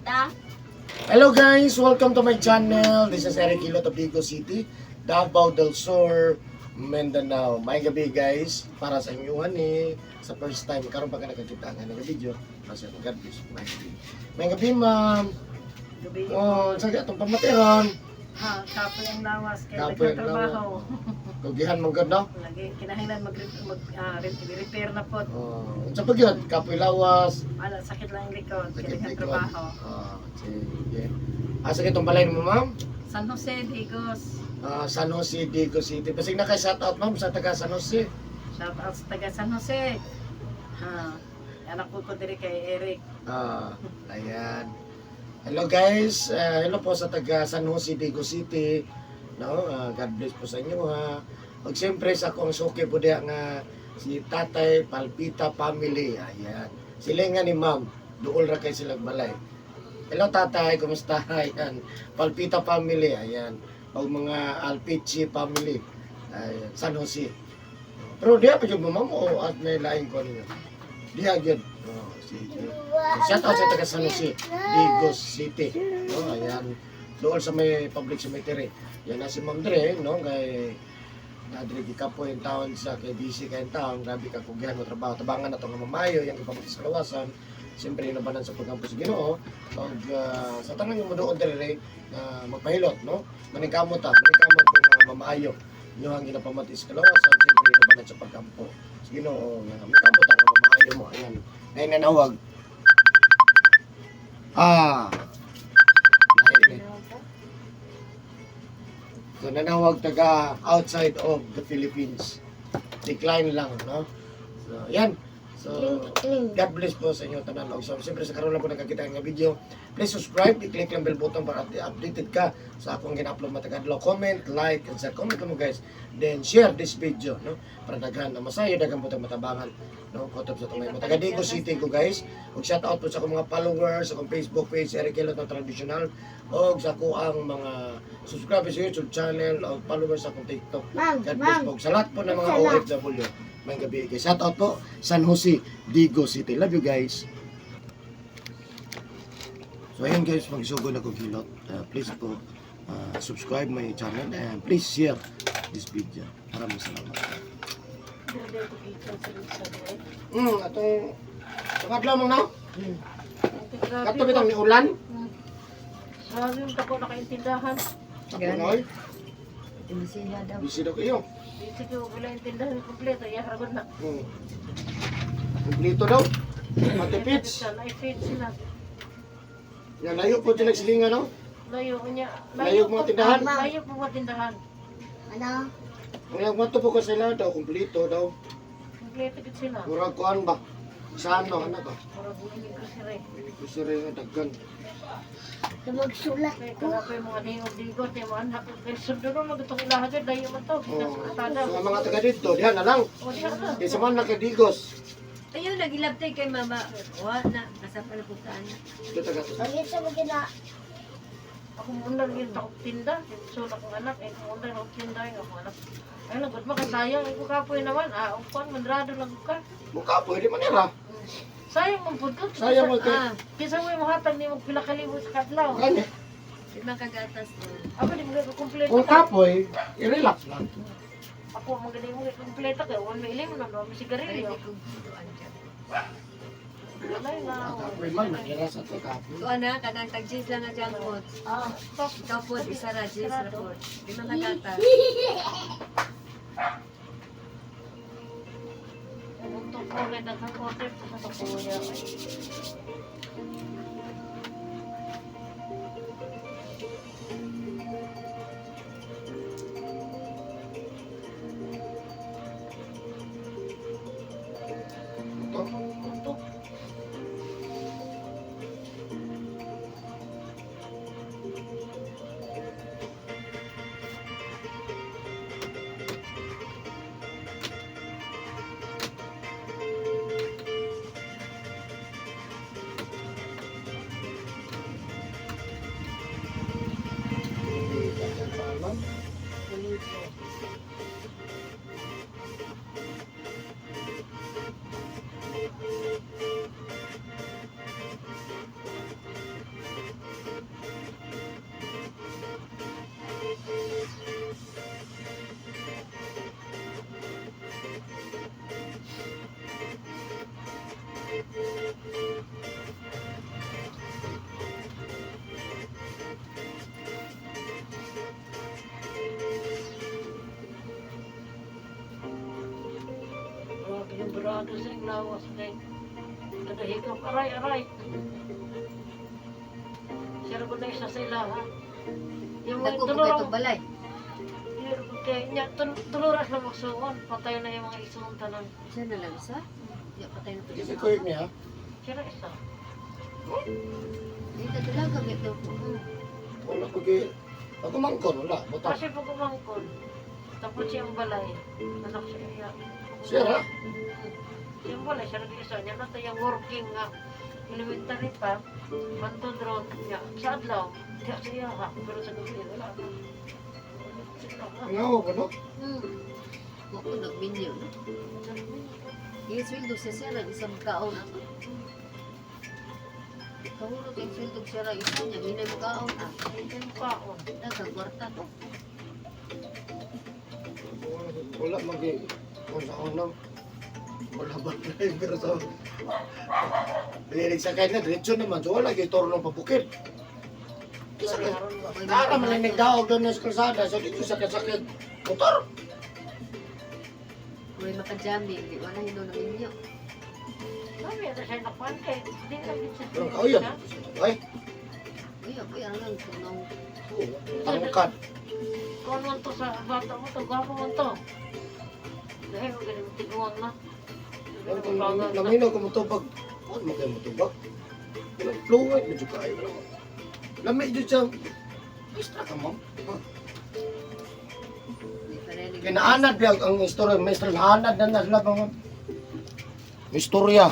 Ta. Hello guys! Welcome to my channel. This is Eric Hilo, Tabigo City, Davao del Sur, Mindanao. May gabi guys, para sa inyo ni sa first time karon pa ka nakakita nga nga video. Kasi God bless. May gabi. May gabi, ma'am. Gabi. Oh, sa atong pamatiron. Ha, kapoy ang lawas kay Kapoy ang nagtatrabaho. Kugihan man gud, no? Lagi kinahanglan mag mag repair na po. Oh, unsa pa gyud? Kapoy lawas. Ala, sakit lang ang likod kay Sakit likod. nagtrabaho. Ah, sige. Asa kitong balay mo, ma'am? San Jose, Digos. Ah, San Jose, Digo City. Basig na kay shout out, ma'am, sa taga San Jose. Shout out sa taga San Jose. Ha. Anak ko ko diri kay Eric. Ah, ayan. Hello guys, hello po sa taga San Jose Digo City. No, God bless po sa inyo ha. Ug siyempre sa akong suki po diha nga si Tatay Palpita family. Ayan. Sila nga ni Ma'am, duol ra kay sila balay. Hello Tatay, kumusta? Ayan. Palpita family, ayan. O mga Alpichi family. Ayan, San Jose. Pero diha pa jud mo, ma'am, o at may laing ko ninyo. Diha gyud. Oh, sige. So, shout out sa taga San Jose, Digos City. No, ayan. Doon sa may public cemetery. Yan na si Ma'am Dre, no, kay Nadre gikapoy yung taon sa kay busy kay taon, grabe ka kugihan mo trabaho. Tabangan na tong mamayo, yang gipamati sa kalawasan. Siyempre inabanan sa pagkampo sa Ginoo. Og sa tanan nga mo doon dere na magpahilot, no? Maningkamot ta, maningkamot kung mamaayo. Inyo ang ginapamati sa kalawasan, siyempre inabanan sa pagkampo sa Ginoo nga maningkamot ta nga mamaayo mo. Ayan. Nay nanawag. Ah. Nay, nay. So nanawag taga outside of the Philippines. Decline lang, no? So, yan. So, God bless po sa inyo tanan. Og so, siyempre sa karon lang po nakakita nga video. Please subscribe, i-click lang bell button para updated ka sa akong gina-upload matag adlaw. Comment, like, and share. Comment mo guys. Then share this video, no? Para daghan na masayo, daghan po tayong matabangan, no? Kotop sa tumay mo. Taga Digo City ko guys. Ug shout out po sa akong mga followers, sa akong Facebook page, Eric Elot na traditional, og sa ako ang mga subscribers sa YouTube channel, og followers sa akong TikTok. Ma'am, God bless ma'am. po. Sa lahat po ng mga Sa lahat. OFW. May gabi guys. Shout out po, San Jose, Digo City. Love you guys. So ayun guys, magsugod ako hilot. Please po, subscribe my channel and please share this video. Maraming salamat. Atong pangadlaw mo na. Kato bitang ni ulan. Sabi mo tako nakaintindahan. Ako na oy. Ibisiya daw. Busy daw kayo. Di ko wala intindahan kompleto. Yahragon na. Kompleto daw. Pati pits. Ay fit sila. Yan, layo po sila silingan, no? Layo niya. Layo mga tindahan. Layo po mga tindahan. Ano? Ang yung mato po ko sila daw, kompleto daw. Kompleto gid sila. Murag kuan ba? Saan no, ano ba? Murag ini grocery. Grocery nga daghan. Sa magsulat Kaya ko. kana pa yung mga dingog-dingog, yung mga anak ko. Kaya sundo na magitong ilaha dyan, layo man to. Oh. Tada. So, ang mga taga dito, diha na lang. O, diha na. Kaysa man nakadigos. Ayun, nagilabtay kay mama. Wa na, asa pala po saan na. Dito taga Pag sa mga na. Ako muna rin ako tinda. So, akong anak, eh, kung muna ako tinda, yung akong anak. Ay, nagod mo, kasayang, ikaw kapoy naman. Ah, upuan, mandrado lang ka. Mukha pwede man nila. Sayang mong pud ka. Sayang mo kay. Ah, Kisa mo yung mahatag ni mo pila kalibo sa kadlaw. Gani. di man kagatas. Oh. Ako di mo kayo kumpleto. Kung kapoy, i-relax lang. Ako magaling mo kayo kumpleto kay wala may ilim na no, may sigarilyo. Pwede kong tuan dyan. Wala na. Kapoy man, manira sa to kapoy. Tuan na, kanang tag jeans lang nga junk food. Ah, stop. Ikaw po, isa ra, jeans ra po. Di man kagatas. Untuk ko kay daghang order ko sa kuya. Ito. Untuk Mandrado sa iyang lawas kay kada hikap aray aray. Siya ra na isa sa ilaha. Yung mga Dako po kay tulurang itong balay. kay nya tuluras na magsuon, patay na yung mga isuon tanan. Siya na lang isa. Di patay na Kasi kuyog niya. Siya ra isa. Di ka dalaga may daw po. Wala ko kay ako mangkon wala butang. Kasi pag umangkon, tapos siyang balay, anak siya iya. Siya ra. Siyang balay, siya ra isa niya na tayang working nga elementary pa, pantod ron niya sa adlaw, diya siya ha, pero sa gabi wala na. Ngaw ko no. Mo ko nagminyo. Yung sweldo sa siya lang isang kaon ako. Kahurot yung sweldo siya lang isa niya, hinay mo kaon ah. Hindi mo kaon. Daghang kwarta to. Wala magi kung sa unang wala ba pero sa Dili sa kanya diretso naman so wala gyud torno pa bukid. Kisa ka Tara man lang nagdaog doon sa kalsada so dito sa kasakit motor. May makajami, di wala hino na minyo. Sabi na siya nakuan kay hindi na gid siya. Pero kauyan. Ay, Uy, ako yan lang tunong. oo, tangkad. Kuan man to sa bata mo to, gwapo man to. Dahil mo ganun tiguan na. Laminaw ko motubag. Kuan mo kayo motubag. Walang fluid medyo kaayo lang. Lami jud siya. Maestra ka ma'am. Di pa rin. Kinaanad lang ang istorya, maestra naanad na na sila mga istorya.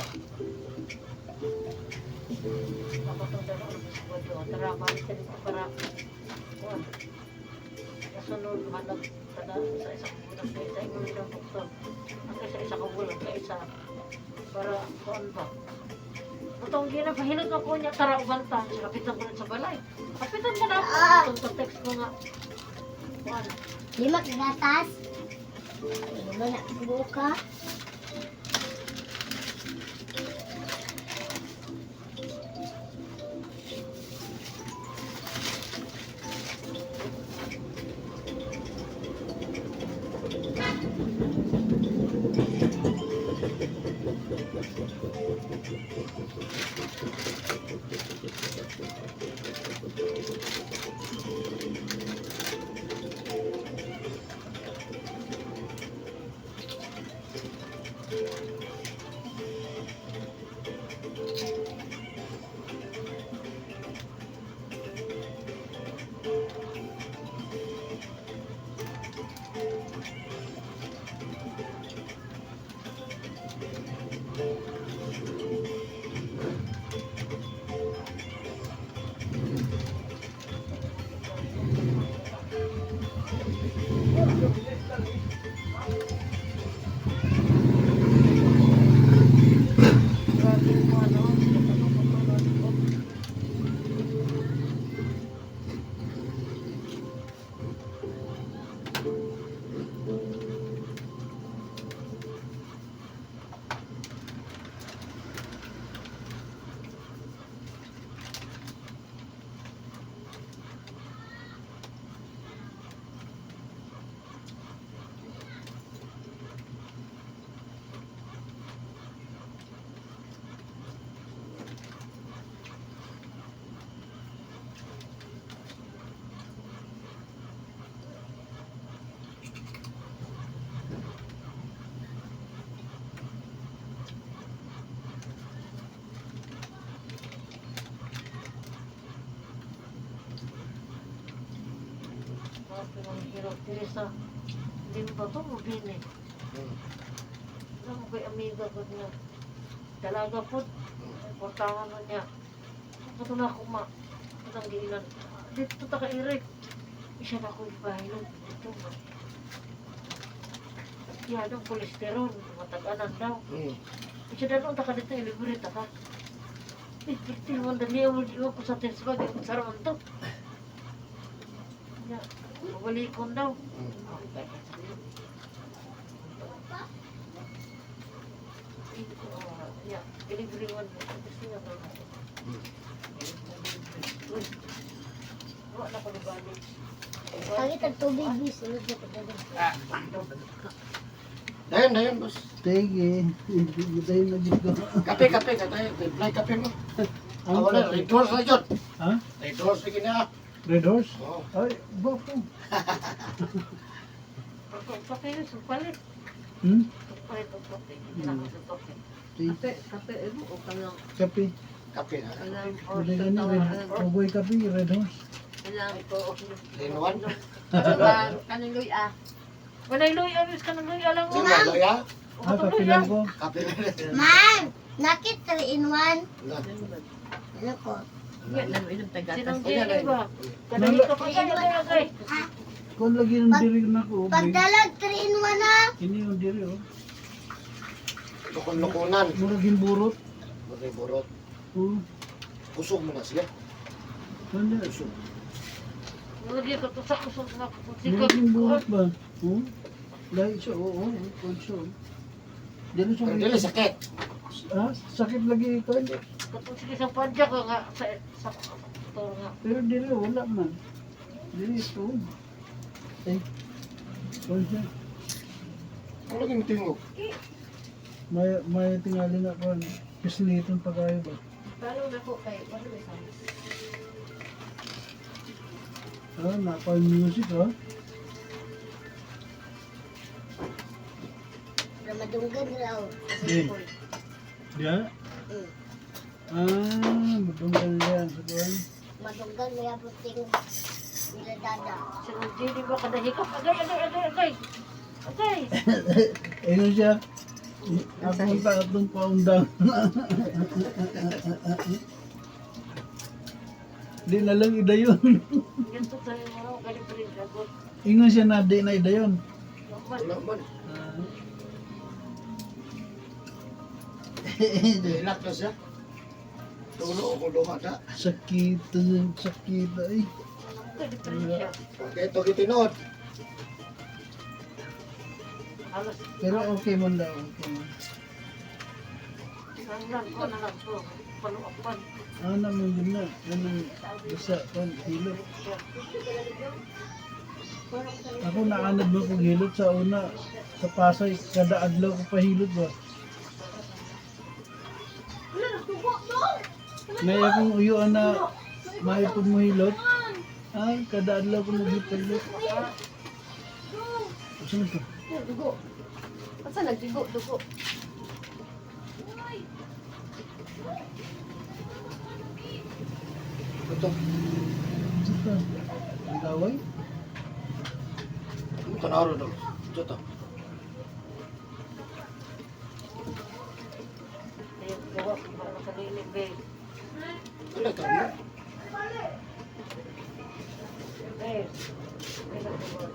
Ako tong dalawa sa kwento. Tara, balik ka dito para kuan. Kasunod hanap tada sa isang bulan kay sa ingon ng doktor. Ang kaysa isa ka bulan kay isa para kuan ba. Utong ginapahilot ako niya tara ubanta sa kapitan ko rin sa balay. Kapitan ka na ako. Itong text ko nga. Kuan. Lima kagatas. Lima na buka. Grabe mo ano. Nakapagpapalot ko. Grabe mga hirap. Diri sa limba to mo bini. Alam mo kay amiga ko niya. Dalaga po. Portangan mo niya. Ito na ako ma. Ito ang giilan. Dito ta ka irik. Isa na ako ibahilog. Dito ma. Yan ang kolesterol. Matag-anan daw. Isa na noon ta ka dito ilibre ta ka. Eh, perti mo dali mo di ko sa tensbag yung saraman to. Ya, babalikon daw. Okay. Yeah, delivery one. Gusto niya ba? Uy. Wala ko nabalik. Pangit ang tubig, bis. Sunod na pagdadag. Dayon, dayon, boss. Sige. Dayon na dito. Kape, kape, kape. Reply kape mo. Ah, Ang wala, kape. Red Horse na yun. Ha? Red Horse na gina. Red Horse? Oh. Ay, bako. Pagkape, supalit. Hmm? Supalit, supalit. Supalit. Sige. Kape, kape eh, o kanang Kape. Kape na. kanang Wala gani, Red Cowboy kape, Red Horse. kanang Lane 1. kanang kanang luy ah. Walay luya, ayos ka ng luya lang. Sino ba, Loya? Ah, kape lang ko. Kape na rin. Ma'am, nakit 3 in 1. Wala. Ano ko? Nga lang inom tagatas. Sinang Jenny ba? Kadahi ka pa agay, agay, agay. Kung lagi ng diri na ko, oh, babe. Pagdalag 3 in 1 ha. Kini yung diri, oh. Lukon-lukonan. Murag burot. Murag burot. Oh, Kusog mo na siya. wala. Kusog. Lagi ka to sa kusog na Murag burot ba? Oh. Lahi siya, oo, oh, oh, siya. oh. Dili siya. Pero dili sakit. Ah, sakit lagi ito. Katong sige sa padya ko nga sa sa to nga. Pero dili wala man. Dili ito. Eh. Wala siya. Wala kang tingog. May tingali na ko. Pisliton pa kayo ba? Follow na ko kay wala may sound. Ah, napa music ah. Ramadunggan raw. Di. Diya? Mm. Ah, madunggan yan sa kuwan. Madunggan may abuting nila dada. Sinang Jenny ba kadahi ka pa agay, agay, agay, agay. Agay. Ayun siya. Akong taatong paundang. Di na lang idayon. Ganito tayo mo kalibre lagot. Ingon siya na di na idayon. Normal. Wala man. Ah, Dilak na siya. Tulo ako duha na. Sakit, sakit ay. Kalibre siya. Okay, ito kitinood. Halos Pero okay man daw, okay man. lang lang ko na lang to. Paluapan. Ano mo yun na? Anong isa, kon, hilot. Ako naanad mo kong hilot sa una. Sa Pasay, kada adlaw ko pahilot ba? May akong uyuan na may mo hilot. Ah, kada adlaw ko maghipahilot. Saan ito? Dugo. Asa nagdugo dugo. Ito. Saan ito? Ang gaway? Ito na aro daw. Ito to. Ayun, gawa ko ba sa lilig be. Wala ito. Ano? Be. Be, nagdugo.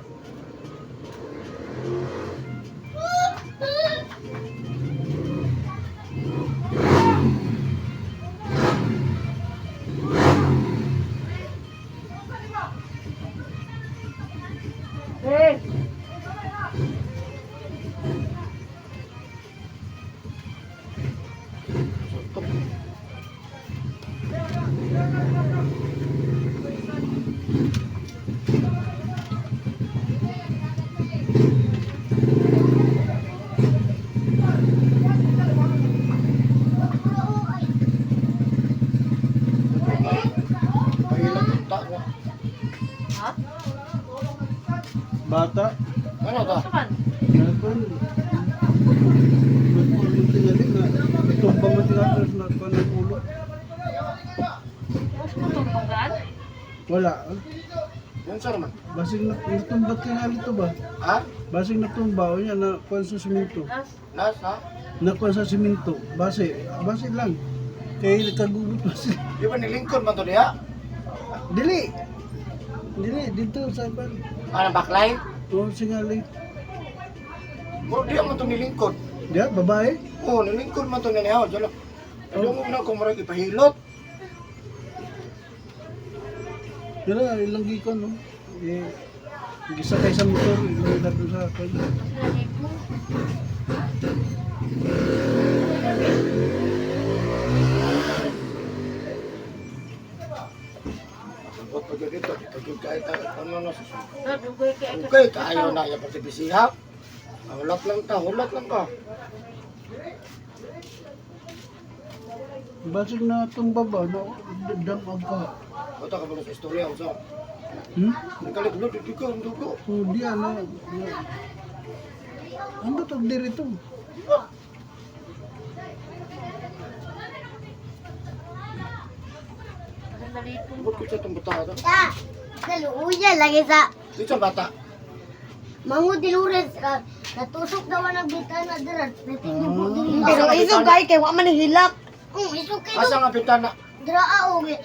Be! Ito. Pahilat ang ta niya. Ha? Bata. Ano ta? Ano man? Nakon. Nagpulong tingali nga. Tumbang mo tingali na kuwan ng ulo. Mas mo itong banggaan? Wala. Yun sir man. Basig na natumba tingali to ba? Ha? Basig natumba o niya na kuwan sa simento. Nas? Nas ha? Nakuha sa simento. Base, base lang. Kay kagubot base. Di ba nilingkod man to diha? Dili. Dili dito sa ban. Ano backline? O singali. Mo di man to nilingkod. Diya babae. Oo, nilingkod man to niya. Jalo. Dungog na ko murag ipahilot. Pero ilang gikon no. Eh gisakay sa motor, ilang dato sa kon. Sabot pa gyud dito, dito gyud kay ta ano na Dugay kay Okay, kaayo na ya pati bisiha. Hulat lang ta, hulat lang ka. Basig na itong baba, na damag ka. Bata ka ba sa istorya unsa? Hmm? Nagkalit no, di ka ang dugo. Oh, di ana. Ano to diri to? Bukod ko sa itong bata. Ta, naluuya lagi sa Dito ang bata. Mango di Lourdes, natusok daw ang bintana dira. Natingin mo diri. Pero isog kay kay wa man hilak. Isog kay Asa nga bintana? dira o nya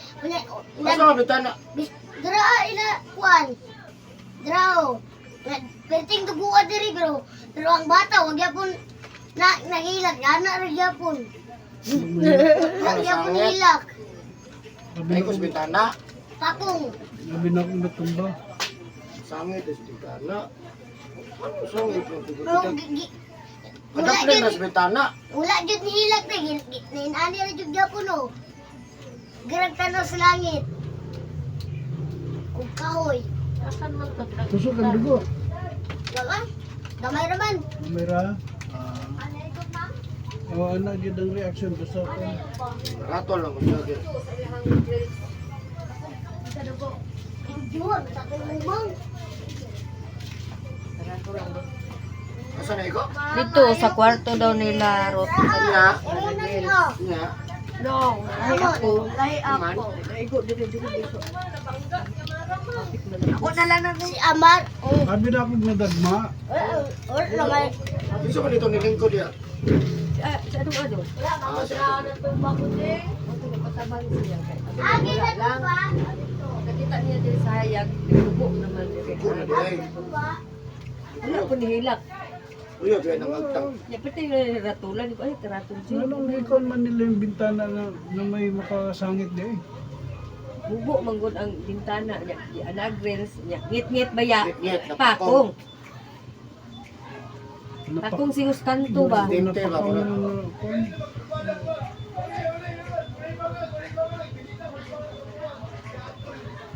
Asa nga bintana? dira ila kuan. Dira o. Perting duguan diri pero pero ang bata wag gyapon na nahilak ana ra gyapon. Wag gyapon hilak. Sabi Ay na ko sa bintana. Pakong. Sabi na akong natumba. Sangit sa bintana. Ano sangit ng dugo? Pero wala Kadapli na gyud sa bintana. wala gyud nihilak na ani ra gyud gyapon o. Garag tanaw sa langit. Kung kahoy. Asan man to? Tusok ang dugo. Wala. Damay raman. Kamera. Ah. Oh, ana gyud ang reaction basta ko. Ratol lang ko siya. Diyon, sa tumubang. Asa na ikaw? Dito sa kwarto daw nila Rot. Nya. Imo na niyo. Nya. No, lahi ako. Lahi Man. Naigo diri diri dito. Ako na lang na Si Amar. Oh, Sabi na akong nadagma. or naman. Kinsa man ito nilingkod diya? Ah, sa anong ano? Ah, sa ito. Ako nagpatabang siya kay. Agi na Wala lang. ba? Nakita niya diri sa hayag, nagdugo naman diri. Dugo na diay. Wala ko nihilak. Uy, biya nang agtang. Ya pati nga ratulan ko ay karatol siya. Anong gikon man nila yung bintana na, na may makasangit di eh. Bubo manggod ang bintana niya, anagrills niya. Ngit-ngit baya. Ngit-ngit, Pakong. napakong. Napak Pakong si Huskanto ba? Dinte ba, Napakaw wala. ng kon.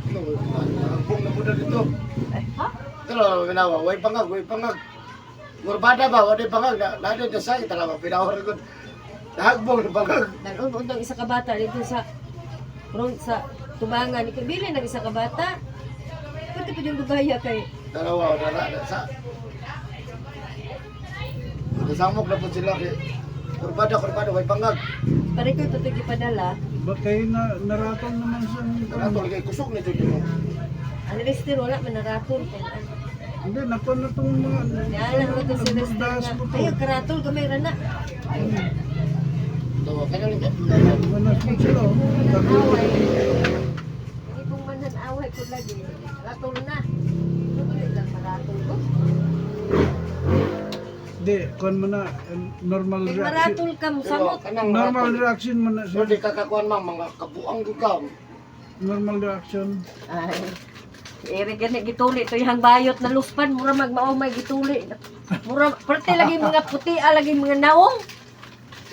Ang na po na dito. Eh, ha? Pero binawa, way pangag, way pangag. Gurbada ba, way pangag. Na na sa kita lang pinawa ko. Nahagbong na pangag. Dalon untong isa ka bata dito sa ron sa tubangan ni bili ng isa ka bata. Pwede pa yung dugaya kay Dalawa na na sa. Nasamok na po sila kay Kurbada, kurbada, way pangag. pare ko ito gipadala. Ba kayo na naratol naman sa Ratol kay kusog na jud mo. Ang Lester wala man naratol kay Hindi, nakuha na itong mga... Niala ko to si Lester Nagdas nga. po to. Ay, karatol gamay ra na. Tawa kanya lang. Manas po sila. Oh. Tatlo. Away. Hindi kong manhan away ko lagi. Ratol na. Dili lang maratol ko. Hindi, kon mo na. Normal Kay reaction. maratol ka mo Pero samot. kanang Normal ratol. reaction mo na So siya. di kakakuan mang mga kabuang gyud ka. Normal reaction. Ay. Eri gani gituli to yang bayot na luspan mura magmao may gituli. Mura parte lagi mga puti ah, lagi mga naong.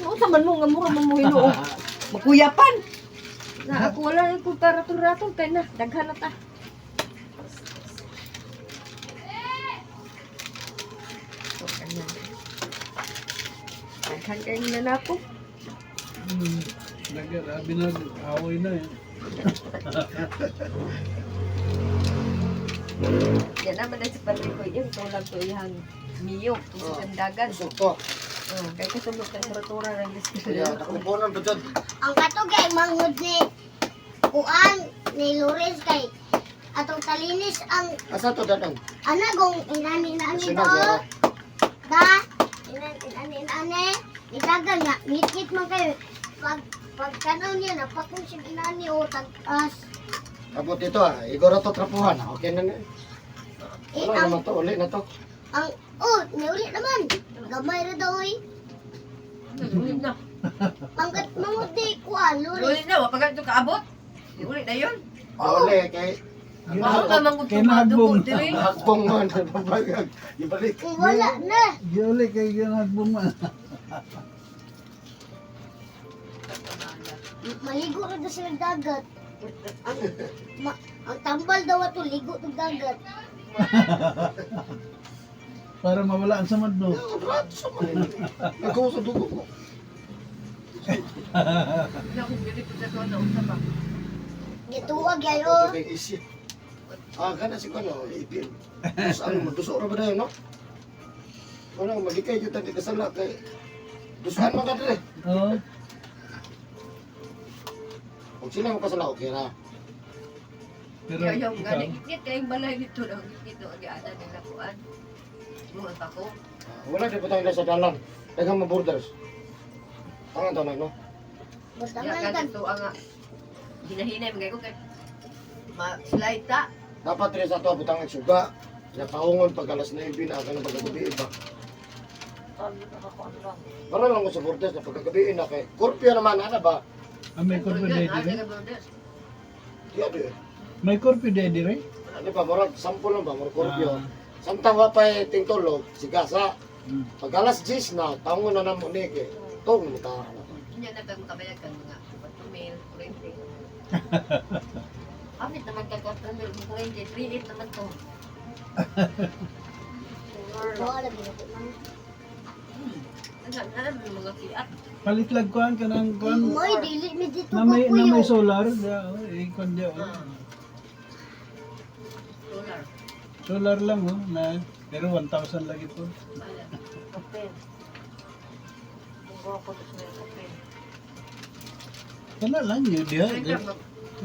Unsa man mo nga mura man mo hinuo. Makuyapan. Na ako wala ko karatol-ratol kay na daghan na ta. So, kanya. Daghan kay nanako. Hmm. Grabe na, away na eh. Yan naman na si Patrick ko yung tulag to iyang miyok to sa kandagan. Kusog to. Oh, kay kasulok kay muratura ng Kaya nakuponan pa jud. Ang katugay manghod ni Kuan ni Lourdes kay atong talinis ang Asa to dadang? anagong inani inani Sino, do. Zero? Da inani inani inani itagal nga ngit man kayo pag pag tanaw niya napakong siya inani o tag-as. Abot dito ah. Igoro to trapuhan. Okay na ni. Eh, Wala ang naman to, uli na to. ang oh niuli naman. Gamay ra daw oy. Ulit na. Pangkat manghod ni Kuan Lourdes. Ulit na, wapag ito kaabot. Uli na yun. Uli kay Ako ka manggod Kay nahagbong. diri. Nahagbong man pagag. Ibalik. Eh, wala na. Giuli kay ginahagbong man. Maligo na daw sila dagat. Ang, ma, ang tambal daw ato ligo ng dagat. Para mawala ang samad, no? Rato sa mga. Nagawa sa dugo ko. Gituag yayo. Ito kay isi. Ah, kana si kuno, ipil. Tapos ano mo, duso ra ba dayon, no? Wala, malikay yun tadi kasala kay dusuan man ka dire. Oo. Kung sila mo kasala, okay ra. Pero Yaw ikaw, gani gitgit kayong balay dito daw gitgit do agi-ana nila kuan. Mga tako. Ah, wala di po tayo sa dalan. Daghang mga borders. Tangan tanan, no? Ya Butangan kan. kadto ang hinahinay mga ko kay ma-slide ta. Dapat rin sa ato butang ang suga. Napaungon pag alas 9 na ka ng pagkagabi ba. Nakakuan lang. Para lang ko sa borders na pagkagabi na kay Kurpyo naman ana ba? Ah, may curfew Ay, day dire? brothers. Diya di. May curfew day dire? Ano ba murag sample lang ba murag kurpyo. Ah. Samtang wa pay tingtulog sigasa. Hmm. Pag alas 10 na taongon na namo ni kay tong mo ta. Inya na kag makabayad kag mga 4 mil, 20. Amit naman kag 4 mil, 20, 3 naman to. Wala lagi na po. Ano na mga fiat. Palit lag kuan ka ng kuan. Moy dili mi dito Na may, ka na may kuyo. solar, da, oh, eh, kuan dia, oh. Solar. Solar lang, oh, na, pero 1,000 lagi po. Kape. Munggo ko sa may kape. Wala lang yun, diha. Ay, Diha mag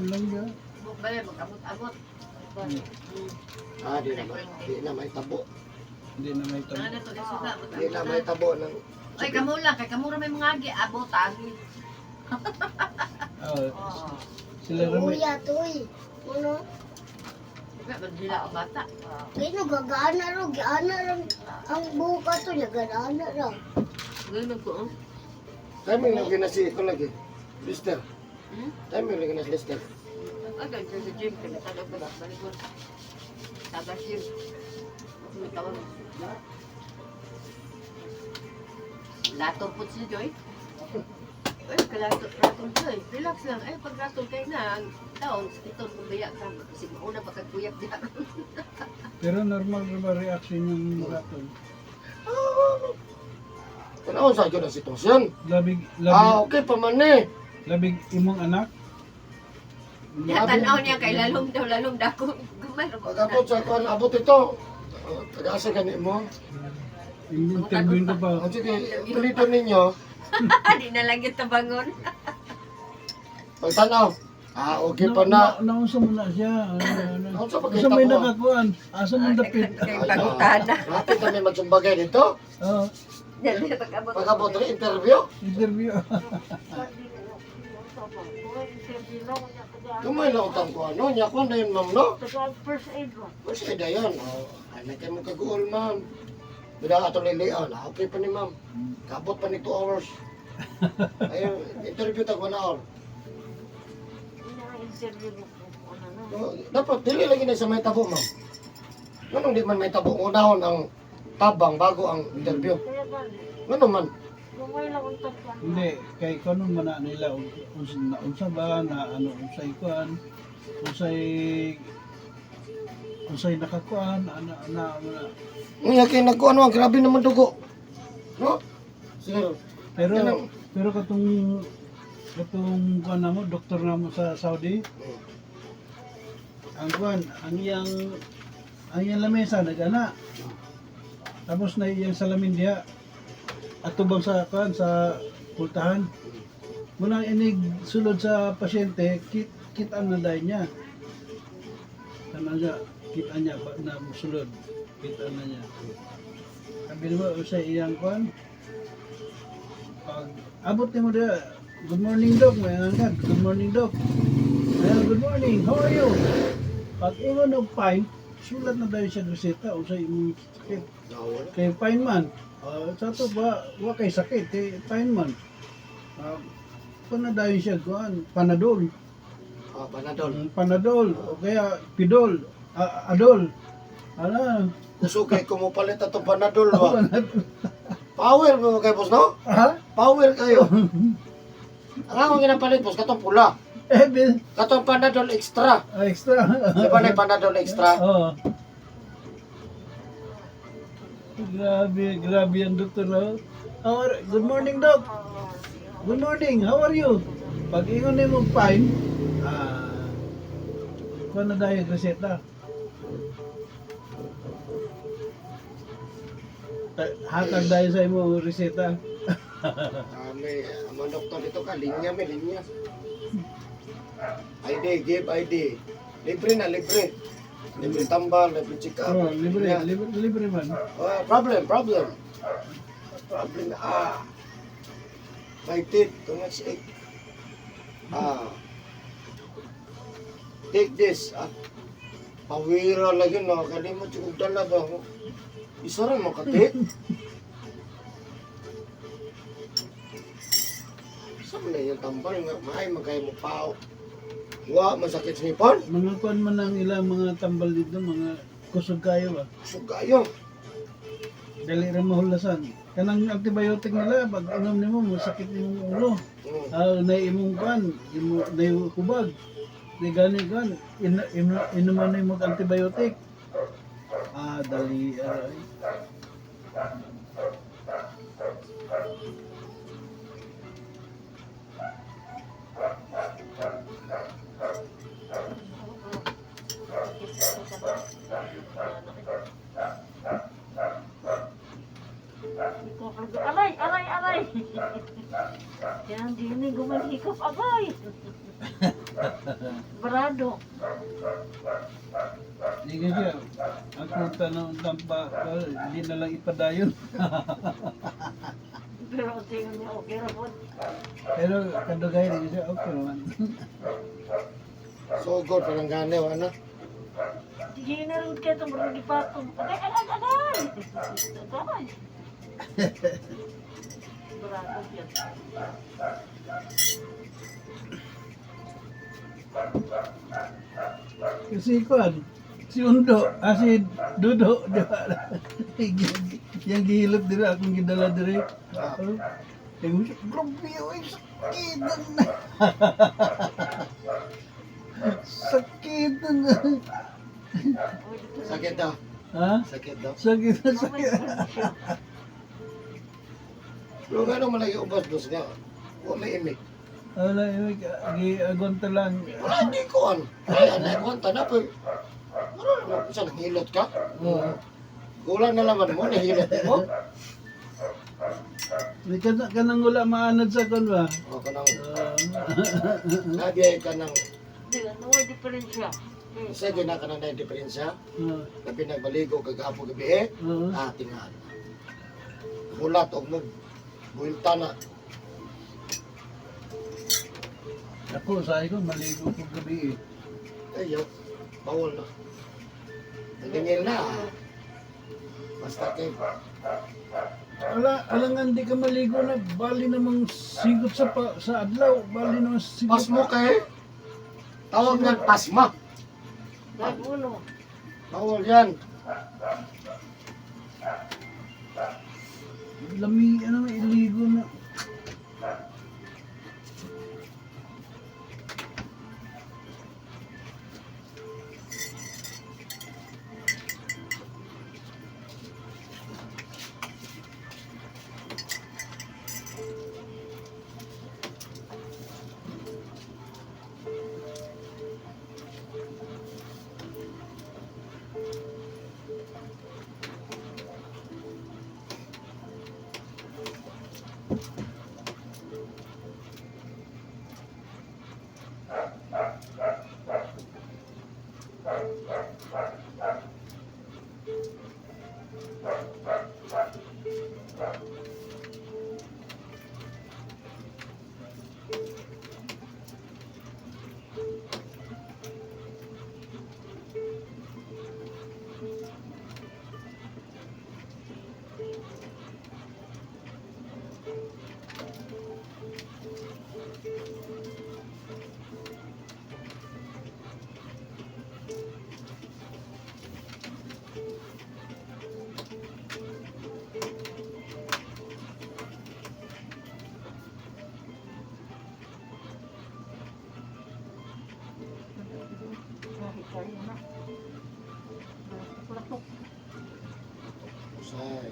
lang diha. balay mag-abot-abot. Ah, di na di na may tabo. Hindi na may Ano tabo. na to suga Di na may tabo ng Ay kamo lang kay kamo ra may mga agi abot agi. Oh, sila ra may, Kuya toy. Ano? Diba man sila ang bata. Kaya no gagana ro, giana ra ang buka to niya gagana ra. Ganun ko. Oh. Timing lagi na si ko lagi. Lister. Hmm? Timing lagi na si Lister. Agad siya sa gym kay matagag ba balikon. Tabas gym. May tawag. Lato po si Joy. Ay, kalato, ratol Joy. Relax lang. Ay, pag ratol kayo na, ang taon, ito, pabaya ka. Kasi mauna pa kagkuyap diya. Pero normal ra ba reaction yung ratol? Tanaw sa gyud ang sitwasyon. Labig, labig, Ah, okay pa man ni. labig imong anak. Ya, tanaw niya kay lalom daw, lalom dako. Gumay, Pag abot sa kuan abot ito. Oh, Taga-asa gani mo. Interview ko pa. Ang sige, tuliton ninyo. Di na lang yung tabangon. Pagtanaw. Ah, okay pa na. Naunsa mo na siya. Ano, ano. Naunsa pa Asa may kita ko, ah. nakakuan? Asa man dapit? Kay pangutana. Rapid kami magsumbagay dito. Oh, Dali, pag-abot. Pag-abot rin, interview. interview. Gamay lang utang ko ano. Nya ko na yun, ma'am, no? First aid ba? First aid ayon. Oh, ay, may kayo kaguol, ma'am. Bila ato lilian. Ah, okay pa ni ma'am. Kabot pa ni 2 hours. Ayun, interview tag 1 hour. Interview mo kung ano na. No, dapat dili lagi na sa may tabo, ma'am. Nganong di man may tabo unahon ang tabang bago ang interview. Kaya gani, Ngano man? gamay lang ang tagpan. Hindi, kay kuno man na nila unsa na unsa ba na ano unsay kuan, unsay unsay nakakuan ana ana ana. Unya kay nagkuan ang grabe naman dugo. No? Sir, Pero Ganun. pero katong katong kuan namo doktor namo sa Saudi, ang kuan ang iyang lamesa nagana. Tapos na iyang salamin diha atubang sa kuan sa pultahan. Munang inig sulod sa pasyente, kita na dahil niya. Tama niya, kita niya ba, na musulod. Kita na niya. Sabi mo sa iyang kuan, pag abot ni mo diha, "Good morning, doc," may ka, "Good morning, doc." Ayan, "Good morning, how are you?" Pag ingon og "Fine," sulat na dahil siya reseta o sa imong sakit. Nawala. Kay fine man, sa to ba, wa kay sakit, eh, fine man. Kung na dahil siya, kuan, Panadol. Ah, Panadol. Panadol, o kaya Pidol, ah, Adol. Ano? Kusog kay kumupalit ato Panadol ba. Power mo kay boss, no? Ha? Power kayo. Ang akong ginapalit boss katong pula. Eh, bil, Katong Panadol extra. ah, extra. Di ba na Panadol extra? Oo. Grabe, grabe ang doktor na. Good morning, Doc. Good morning, how are you? Pag ingon nimo fine, kuha na dahil reseta. Hatag dahil sa imo reseta. Ah, may ang mga doktor dito ka, linya may linya. ID, give ID. Libre na, libre. Libre tambal, libre check up. Oh, libre, Linya. libre, libre man. Ah, problem, problem. Problem, ah. My teeth, too much ache. Ah. Take this, ah. Pawira lagi na, kalimot yung dala ba? Isa rin mo kati. Sa man na yung tambal nga, maay magkaya mo pao. Wa, masakit sa ngipon. Mga kuan man ang ilang mga tambal dito, mga kusog kayo ba. Sugayo. Dali ra mahulasan. Kanang antibiotic nila, pag inom nimo masakit imong ulo. Ah, na imong kuan, imo na hubag. Di gani kuan, inuman na imong antibiotic. Ah, dali aray. Aray, aray, aray. Yan, di gumanhikap agay. Barado. Di kasi ang kunta ng tampa, di na lang ipadayon. Pero ang tingin niya, okay ra po. Pero kadugay di kasi okay naman. Sugod, parang gani, ano? Sige na rin kayo itong marunong ipatong. Agay, agay, agay! Agay! Barado yan. Kasi kuan, si Undo, si Dudo, di ba? Yang gihilot diri akong gidala diri. Ah. Oh, ingon siya, grabe, oy, sakit na. Sakit na. Sakit daw. Ha? Sakit daw. Sakit na, sakit. Pero nga nung malaki ubas, dos nga. Wa may imik. Wala, giagonta lang. Wala, hindi ko an. Ay, anay ko an, tanap eh. Wala naman, sa nanghilot ka? Oo. Wala na laman mo, nahilot mo. Di ka kanang wala maanad sa kon ba? O, kanang, Ah, nabiyay ka ng, Hindi, ano ay diferensya? Eh, isa din na ka ng diferensya. Oo. Na pinagbaligo kagahapon gabi eh. Oo. Ah, tingal. Hulat og mo, buhilta na. Ako, sabi ko, maligo ko gabi eh. Ayaw, bawal na. Nagingil na. Basta kay, Ala, alangan di ka maligo na, bali namang sigot sa pa, sa adlaw, bali namang sigot. pasmo kay. Tawag nga pasma. Dahil ulo. Bawal yan. Lami, ano, iligo na. Kahit kayo na. Latok. Usay.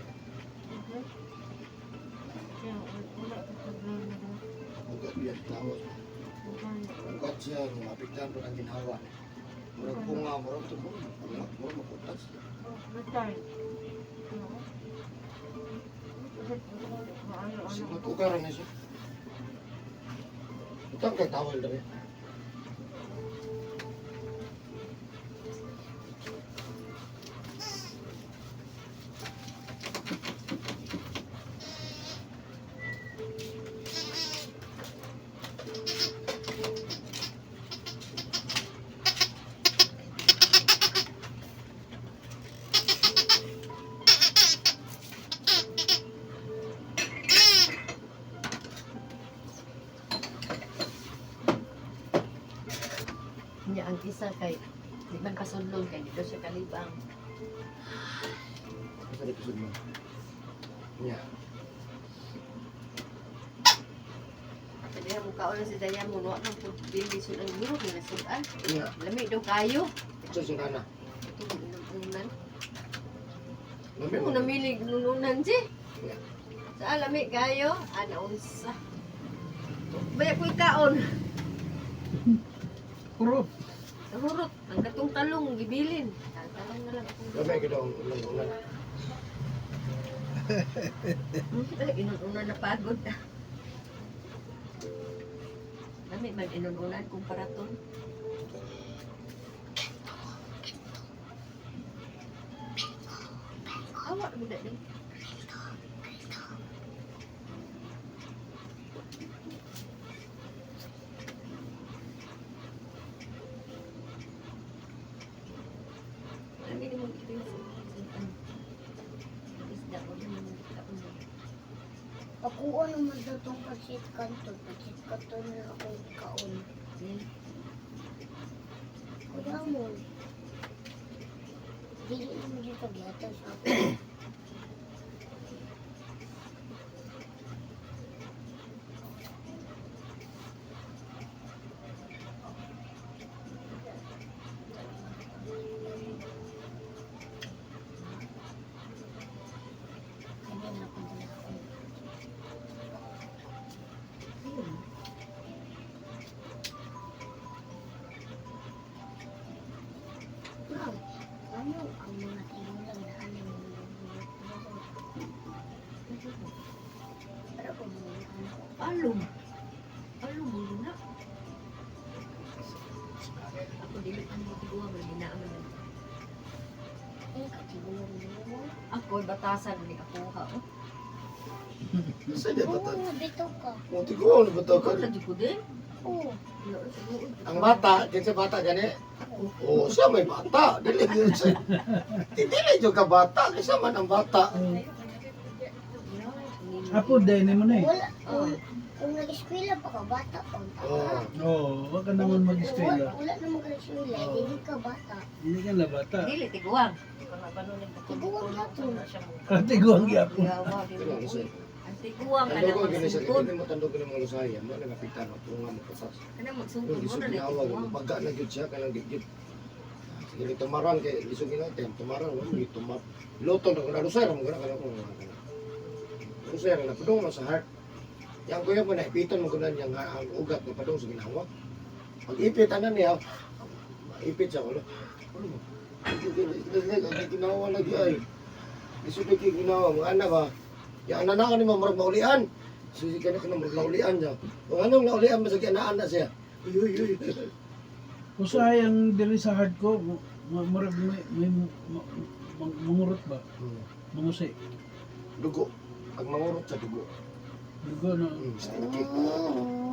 Kaya wala ka problema na. Ugat yan, tawag. Ugat siya, mapigtan po ang ginawa. Murag bunga, murag ito, bunga, murag maputas. Matay. Maayo ano. Sigot ko karon na siya. Utang kay tawal dali. Niya ang isa kay di man pasudlon kay dito siya kalibang. Asa di kusod mo? Nya. Kaya mo kaon si Dayan mo wa man pud dili sud ang guro nga sudan. Nya. Lami daw kayo. Sa sinana. Ito inununan. Lami Mo mo. namilig nununan si. Nya. Sa lami kayo, ana unsa. Baya ko'y kaon. Kurot. Hurot, ang katong talong gibilin. Ang talong na lang akong Lami gyud ang ulan-ulan. Inununan na pagod. Lami man inununan kung paraton. Awa mo na din. Lami ni mo ito yung ano, isda ko yung kaon. Ako ano man daw tong pansit kanto. Pansit kanto na akong kaon. Kuya mo. Dili naman dito gihatag sa ako. Kanya na ako dala ako. Ma'am, ano ang mga tigulang na ano mga Pero kung mga ano, Alom. Alom mo na. Ako dili ang tiguang man ginaaman na. eh, katigulang mo. Ako batasan ni ako ha. Oh. Sa di Oo, bata. bitaw ka. Mo tiguan ba to Ako sa ko din. Oo. Ang bata, kinsa bata gani? Oo, siya may bata. Dili gyud siya. Dili jud ka bata, kinsa man ang bata. Apo din mo na eh. Wala, kung nag-eskwela pa ka, bata pa. Oo. Oo, wag ka naman mag-eskwela. Wala, wala naman ka nag-eskwela, hindi ka bata. Hindi ka na bata. Dili tiguang. Tiguang gyapon. Katiguang gyapon. Yawa di Kailangan mo. siya. Ang tiguang Tandog kana ko gani siya, magsungkod. dili mo tandog ni mga lusaya, mo na napitan mo nga mo pasas. Kana magsungkod Yung mo lisod na ginawa, tiguang. baga na gyud siya kanang gid. Sige tumaran kay lisod ginawa tumaran mo gi tumar. Luto na kuna lusay ra mo gana kana ko. Lusay ra na padung man sa heart. Yang kuya mo na ipitan mo guna niyang ang ugat na padung sa ginawa. Pag ipit ana niya, ipit siya ulo. Ano mo? Ang ginawa lagi ay. Lisod lagi ginawa mga anak ba. Yang anak na ni mo murag maulian. Susi ka na ka na murag naulian siya. Kung anong naulian ba sa kinaan na siya. Uy, uy, uy. Usahay ang diri sa heart ko, murag may mangurot ba? Mangusi. Dugo. Pag mangurot sa dugo. Dugo na. Stinky.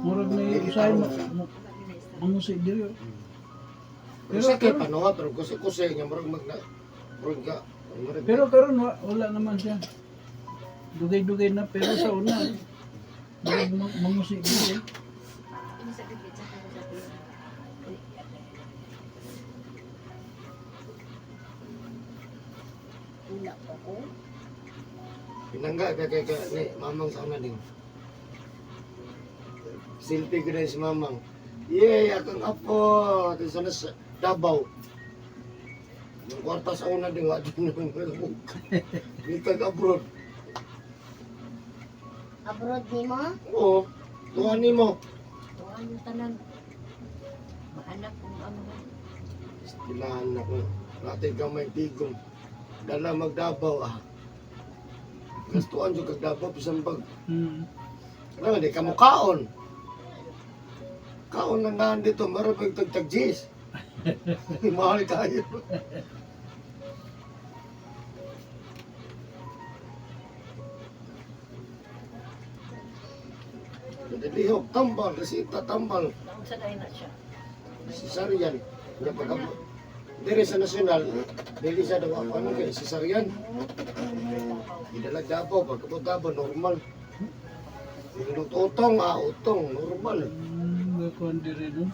Murag may usahay mangusi diri. Oh. Pero sakit pa no, pero kusi-kusi nga murag mag na murag ka. Murag Pero karon wala naman siya. Dugay-dugay na pero sa una. Murag mangusi diri. Wala pa ko. Pinangga ka kay ka ni mamang sa una ding. Selfie ko na si mamang. Yay, akong apo. Sa na sa Davao. Yung kwarta sa una din, wa din yung Bitag abroad. Abroad ni mo? Oo. Tuwan ni mo. Tuwan yung tanan. Maanak kung ang mga. Stilahan ako. Natay gamay tigom. Dala magdabaw ah. Gastuan jud kag Davao bisan pag ano di ka mo kaon. Kaon lang naan dito, meron pag tagtag G's. Mahal kayo. Lihok, tambal, resita, tambal. Naunsa dahil na siya. Cesarean. Nga pagka Dire sa nasyonal, dili sa daw ako ano kay cesarean. Gidalag Davao, pagkabot Davao, normal. Yung utong, ah, utong, normal. Kuan diri no.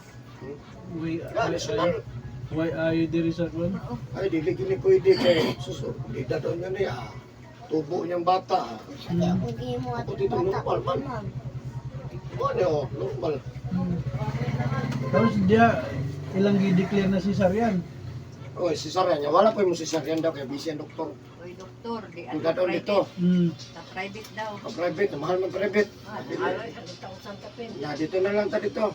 Way Ah, nasyonal. way ayo diri sa kuan. Ay, dili kini pwede kay suso. Di daw niya niya. Ah. Tubo niyang bata. Ah. Sa kaya kung gihimo Ako atong dito, bata. normal man. Ma'am. Ano, oh, normal. Tapos dia ilang gi-declare na si Sarian. Oh, cesarean niya. Wala pa yung cesarean daw kay busy ang doktor. Oy, doktor, di Ang dadon dito, Sa private daw. ang private, mahal man private. Ah, Ay, 100,000 kapin. Na, dito na lang ta dito.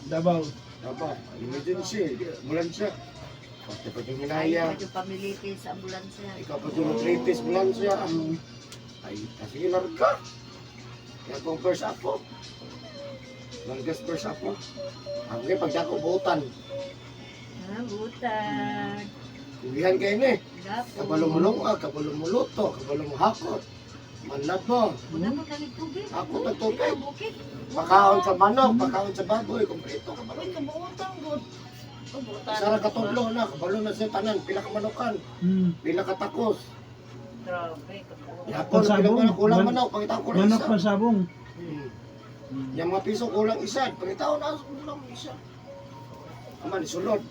Davao. Dapat, emergency, ambulansya. Pati pa yung Ayaw hinaya. pa yung pamilipin sa ambulansya. Ikaw pa yung arthritis, ambulansya. Ay, sige, larga. Kaya kung first ako, longest first ako. Ang kaya pagdako, buutan. Ah, butag. Kulihan kayo ni. Gapo. Kabalo mo lunga, kabalo mo luto, kabalo mo hakot. Manlabo. Wala mo kami tubig. Ako tagtubig. Bukid. Pakaon sa manok, pakaon sa baboy, kumpleto, kabalo. Uy, kabuutan good. Kabuutan. Isa ra katudlo na, kabalo na siya tanan, pila ka manukan, pila ka takos. Grabe, kabuutan. Yapon, pila Pansabong. manok, kulang manok, pangitaon kulang Manok isa. pansabong. Yung mga piso kulang isa, pangitaon na kulang isa. Aman, sulod.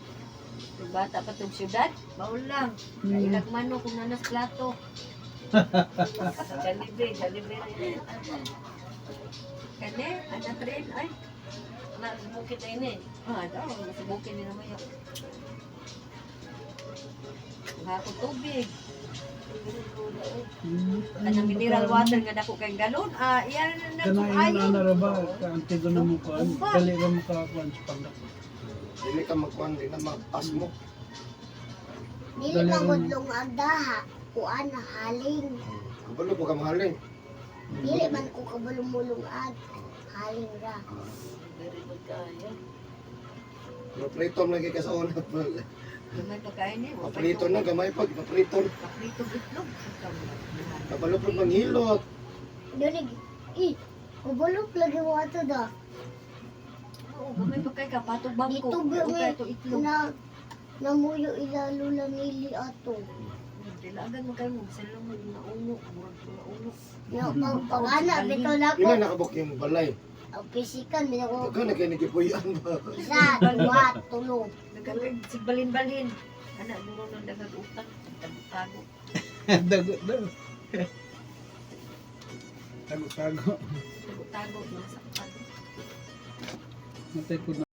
Yung bata pa tong syudad, baul lang. Kailag manok kung nanas plato. Jollibee, Jollibee. Kane, anak rin, ay. Anak, sa bukid na ini. Ah, daw, nasubukin ni naman yun. Ako tubig. Kanang mineral water nga dako kay galon. Ah, iyan na na Kana kung ingon ayon. ana ra ba ka antigo na mo kuan. Dali ra mo ka kuan sa pangdak. Dili ka magkuhan, di na magpas mo. Dili man gud agdaha. Kuan na haling. Kabalo po ka mahalin. Dili man ko kabalo ag. Haling ra. Very good kaayo. Pero pritom lagi ka sa una. Gamay pagkain eh. Paprito na, gamay pag, paprito. Paprito itlog. Kabalo po manghilot. Dili i kabalo lagi mo ato da. Oo, gamay pagkain ka patog bangko. Dito ba Okay, may ito itlog. na namuyo ila lula nili ato. Dilagan mo kayo mo sila mo nauno, murag nauno. No, pag pag ana bitaw na ko. Pila nakabok yung balay. Ang pisikan bitaw ko. Pagka na kayo nagipuyan ba? Isa, duha, tulo. Nagkagag sigbalin-balin. Ana duro nang dagag utang, tago-tago. Dago daw. Tago-tago. Tago-tago mga sakpan. Matay po na.